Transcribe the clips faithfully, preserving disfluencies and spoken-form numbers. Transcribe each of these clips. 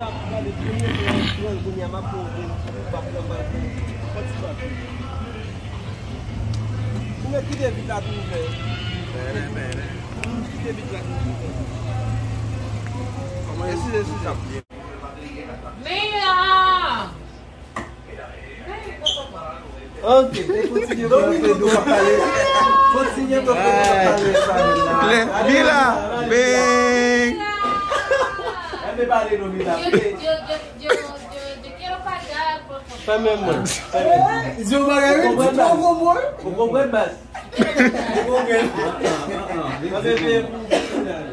Gade, premye mwen pran, kounye a m ap pran yon bak nan bal pou, pou ti bak. Ou mèt kite vit la tou ouvè. Kite vit la tou ouvè. Eskize, eskize. Mira! Ok, e kontinye pou Alfredo ap pale. Kontinye pou Alfredo ap pale, Mila. Mila, bang. Ann pale non, Mila. Yo, yo, yo, yo, yo, yo quiero pagar, por favor. Fèmen mwen. Fèmen. Di yon bagay, wi, di twa gwo mo, wi. Ou konprann, baz?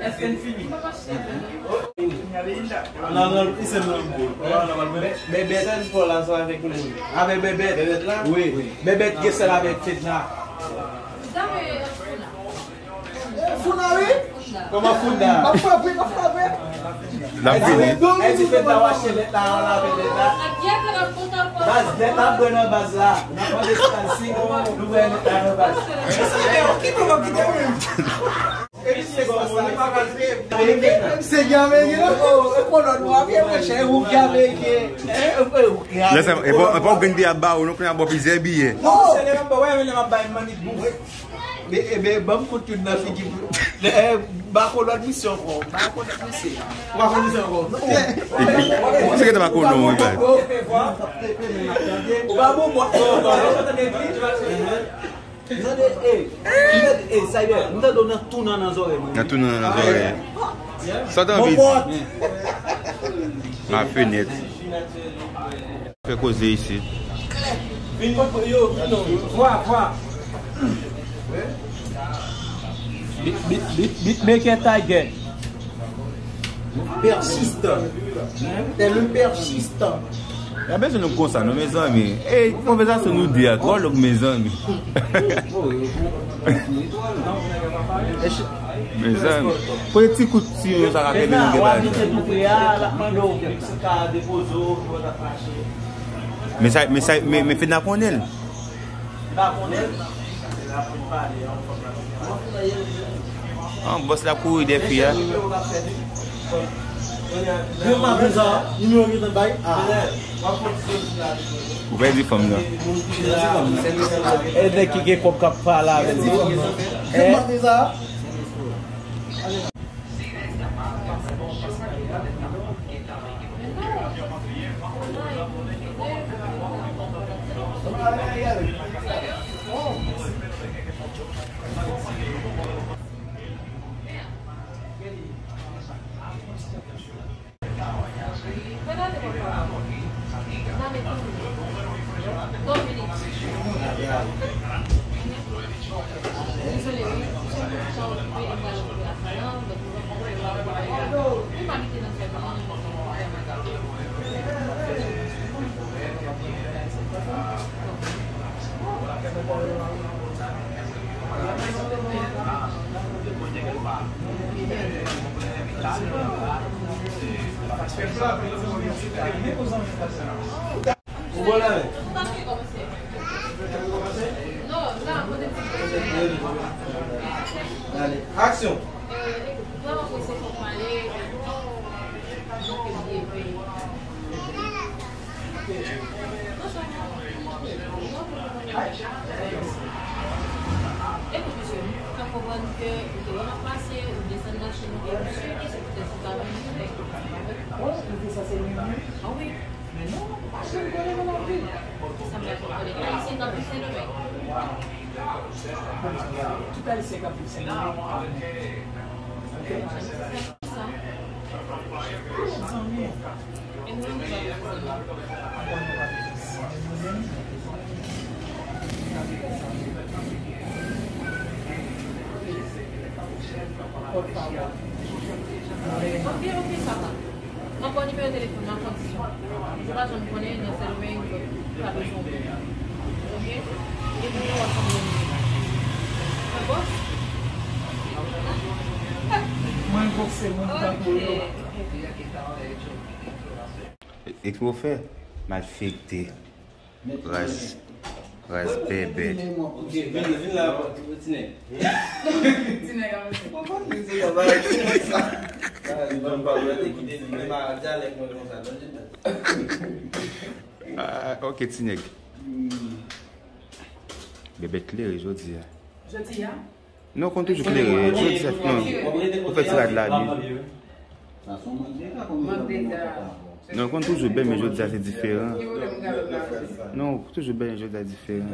Èske n fini? Bèbèt. Sèl spò la, se avèk moun. Avèk Bèbèt. Bèbèt la? Wi. Bèbèt gen sèl avèk Fedna. Funa, wi. Kòman Funa? M ap frape, m ap frape. L ap vini. Èske Fedna w achte lèt la, w lave lèt la? Baz, lèt la ap bwè nan baz la. N ap mande si nou wè lèt la nan baz. Kite w, kite w. Misye gen Ameriken, non? Oh, e kolòn nwa, byen mwen chè, ou gen Ameriken. Lè sa, e pa, e pa w gen de ap ba ou, nou konnen ap ba w plizyè biyè. Non, se lè m ap ba, wè, lè m ap bay mannik bouf. Men, e, men, ban m kout youn nan figi pou, eh, ba kolòn misye ankò, ba kolòn misye. Ou pa konn misye ankò? Misye ki te pa konn non, wi, baz. Ou pa bon, mwen. Tande, e, tande, e, Cyber, m tande w nan tou nan, nan zòrèy mwen. Nan tou nan, nan zòrèy. Sa w te anvi di? La fenèt. Fè koze isit. Vin yo, vin non. Vwa, vwa. Beat, beat, beat, beatmaker Tiger. Persistan. T'es le persistan. Pa bezwen nou konsa, non, mezanmi. E, konvèsasyon nou de a, twò long, mezanmi. Mezanmi. Kote ti kout siyon sa ka kenbe nou gen bagay sa? Men sa, men sa, men, men Fedna konnen l. An, bòs la kouri dèyè fi a. Ou pèdi fanm nan. E nèg ki gen kòb k ap pale avè l. Ou bon la men? Ale, aksyon! Ekout, mesye, m ka konprann ke ou te wè m ap pase, ou desann nan chen ou, e m si ke se poutèt ou ta vin. Wi, ou te sanse vin. A wi. Men non, ou pa janm konnen nan lavi. Sa m ta fè konnen? Ayisyen k ap viv Sendomeng. Tout Ayisyen k ap viv Sendomeng. Ok? Sa. Zanmi. Ok, ok, sa va. Mwen ba w nimewo telefòn nan, kondisyon. Ou pa janm konnen nan Sendomeng, yo ka bezwen w. Ok? Epi nou ansanm yon nimewo. Mwen bòs? Mwen bòs se moun tankou yo. Ok, ok. Ekspo fè malfekte. Raz, raz bèbèt. Ok, vin, vin la, ti nèg. Ti nèg a mesye. Non, m pa wè te kite li, men pa dyalèk mwen konsa, non, Jimèt. Ah, ok, ti nèg. Bèbèt klere jodi a. Jodi a? Non, konn toujou klere. Jodi a, non. Ou fè ti rad la byen. Non, konn toujou bèl, men jodi a se diferan. Non, toujou bèl, men jodi a diferan.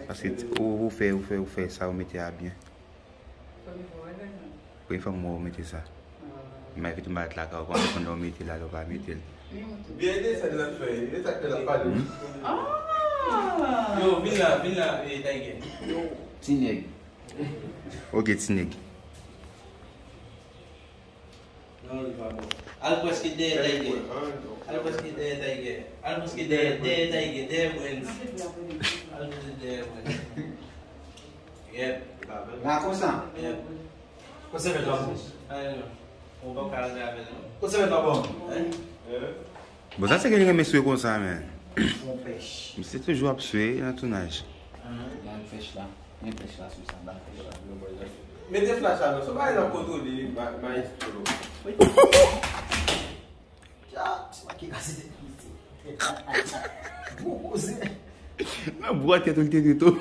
Paske ou, ou fè, ou fè, ou fè sa, ou mete a byen. Premye fwa m wè w mete sa. M envite w m al lakay ou, pandan w mete l, alò w pa mete l. Byen, e de sa l ap fè, e sa k l ap pale. Yo, vin la, vin la, e, Tiger. Ti nèg. Ok, ti nèg. Non, li pa bon. Al prèske dèyè Tiger. Al prèske dèyè Tiger. Al prèske dèyè, dèyè Tiger, dèyè Brens. Al prèske dèyè Brens. Yep. La konsa. Yep. Kote sèvyèt la bon? Ay, non. Ou pa ka ale avè l, non. Kote sèvyèt la bon? Hein? Bon, sa se gen renmen swe konsa, men. Fon pèch. Misye toujou ap swe nan tounaj. Gad pèch la. Men pèch la sou sa, ba pèch la. Mete flach la, non. Se pa nan kontwole, ma-, maestro. Tcha, se pa ki kase tèt misye. Bon koze. Nan bwa tèt ou l te tou.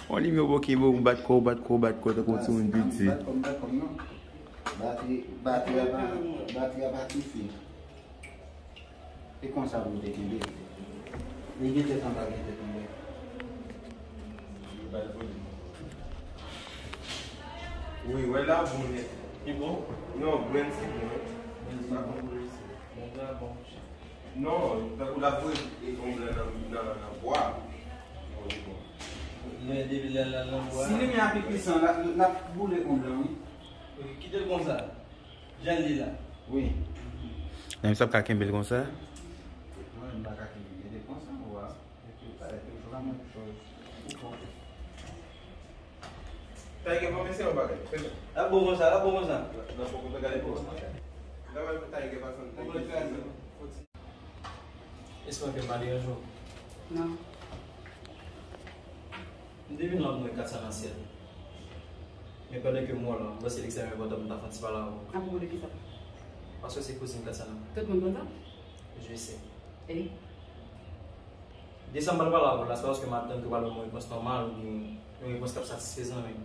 On limyè w bò ki bo, ou bat kò, ou bat kò, ou bat kò, tankou yon timoun piti. Bat kò, bat kò, non. Batri, batri a pa, batri a pa toufe. E konsa pou w te kenbe. Li gen tèt anba, gen tèt anba. Wi, wè la bon nèt. Li bon? Non, Brens ki bon, wi. Brens pa bon pou resi. Brens la bon. Non, tankou l ap voye e onm lan nan, nan, nan bwa. Bon, li bon. Lè depi lè l nan bwa. Si limyè a pi pwisan, l ap, l ap boule onm lan, wi. Wi, kite l konsa. Jan l ye la. Wi. Menm sa p ka kenbe l konsa? Mwen menm m pa ka kenbe l konsa, ou wè. Epi, e toujou la menm choz. Ou konprann. Tiger, pa mese yon bagay. Fè sa. L ap bon konsa, l ap bon konsa. Nan poko te gade pou sa. Tiger pa sanm. Espè ke m pa deranje w. Non. M te vin la pou m wè Katsana nan syèl. Men pandan ke m wè w la, m panse li ekstrèmman enpòtan pou m ta fè yon ti pale avè w. Apwopo de kisa? Paske se kouzin Katsana. Tout moun konn sa? Je sais. E? De sa m pral pale avè w la, se pa paske m atann ke w pral ban m yon repons nòmal oubyen yon repons k ap satisfezan, men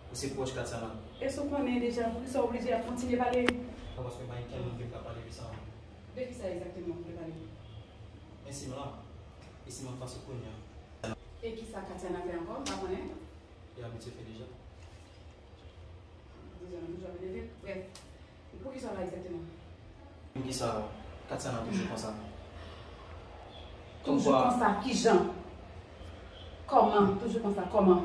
ou se pwòch Katsana. Èske w konnen deja poukisa w oblije ap kontinye pale? Non, paske m pa gen kèk moun ke m ka pale de sa. De kisa egzakteman w vle pale? Men si m la, e si m anfas ou kounye a? E kisa Katsana fè ankò? M pa konnen. Li abitye fè deja. Deja, nou toujou ap enève. Brèf, poukisa w la egzakteman? Poukisa Katsana toujou konsa? Toujou konsa, kijan? Kòman? Toujou konsa, kòman?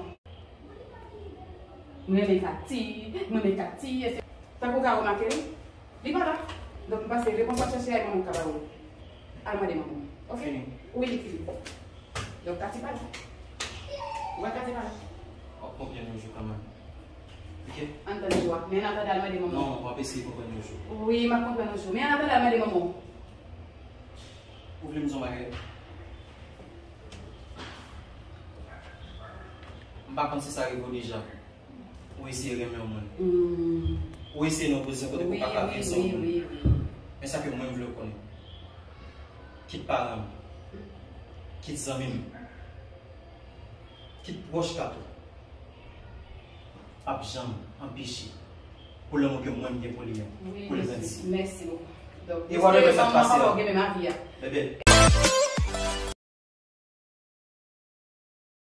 M renmen Kati, m renmen Kati. Tankou w ka remake, wi. Li pa la. Donk, m panse repons w ap chèche a, e manman w ka ba ou l. Al mande manman w. Ok? Fini. Wi, li fini. Donk, Kati pa la. Ou wè Kati pa la. W ap konprann yon jou kanmenm. Ok? Ann tann jou a. Men an atandan, al mande manman w. Non, w ap eseye konprann yon jou. Wi, m ap konprann yon jou. Men an atandan, al mande manman w. Ou vle m di w yon bagay? M pa konn si sa rive w deja. Ou eseye renmen yon moun. Ou eseye nan yon pozisyon kote ke ou pa ka viv san yon moun. Men sa ke mwen m vle w konnen, kit paran m, kit zanmi m, kit pwòch Kato p ap janm anpeche pwoblèm ke mwen m gen pou li an, pou l grandi. Mèsi bokou. Donk, e whatever sa k pase a, bebe.